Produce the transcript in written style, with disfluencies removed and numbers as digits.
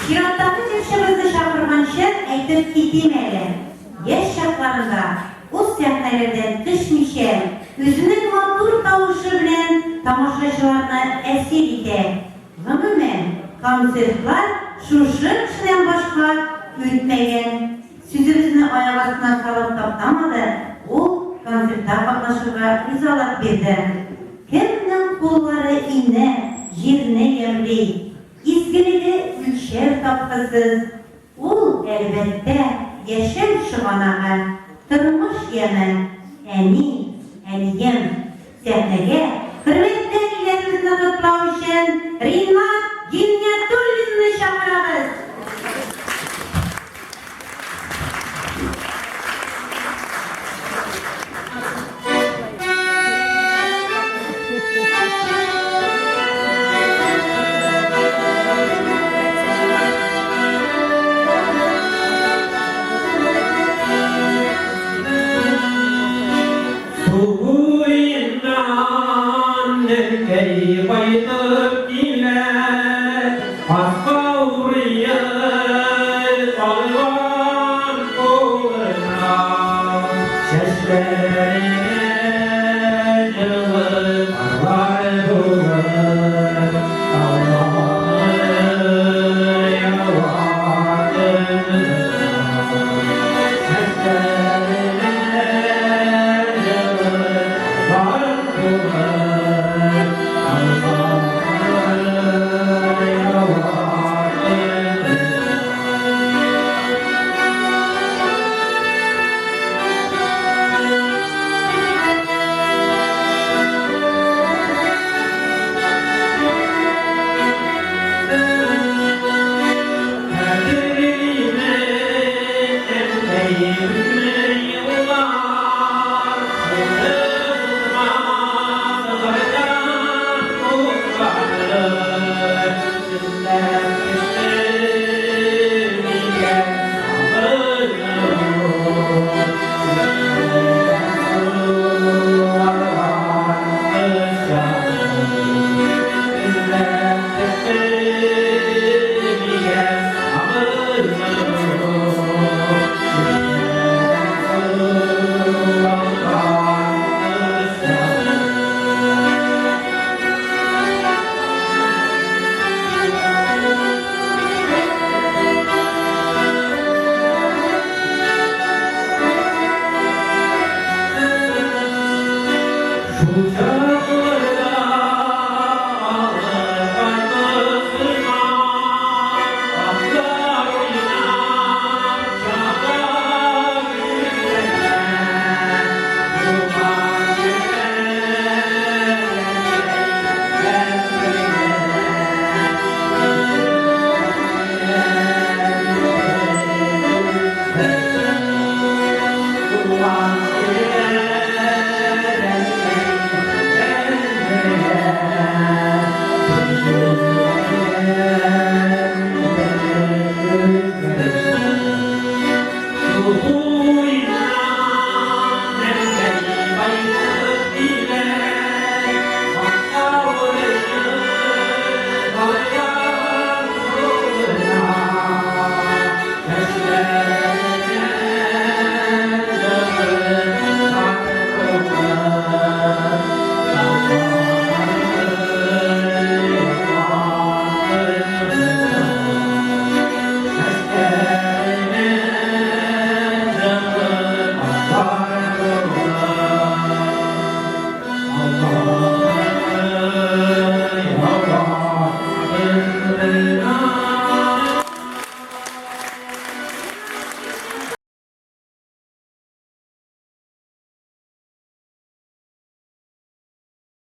Чираттагы җырчыбызны чакырганчы әйтеп китим әле, яшь чакларында ул сәхнәләрдән төшмичә, үзенең матур тавышы белән тамашачыларны әсир итә. Гомумән, концертлар шушы кешедән башка үтмәгән. Сүзебезне аяк астына салып таптамады, ул концертта катнашырга ризалык бирде. Кемнең куллары иңне, җирне ямьли, изгелеге үлчәү тапкысыз, ул, әлбәттә, яшәү чыганагы, тормыш яме, әни, әнием. Сәхнәгә хөрмәтле әниләребезне котлау өчен Ринат Гиниятуллинны чакырабыз! Су буеннан әнкәй кайтып килә, Аска урый салган кулына. Чәчләренә җылы карлар булып, Таулары ява төнлә.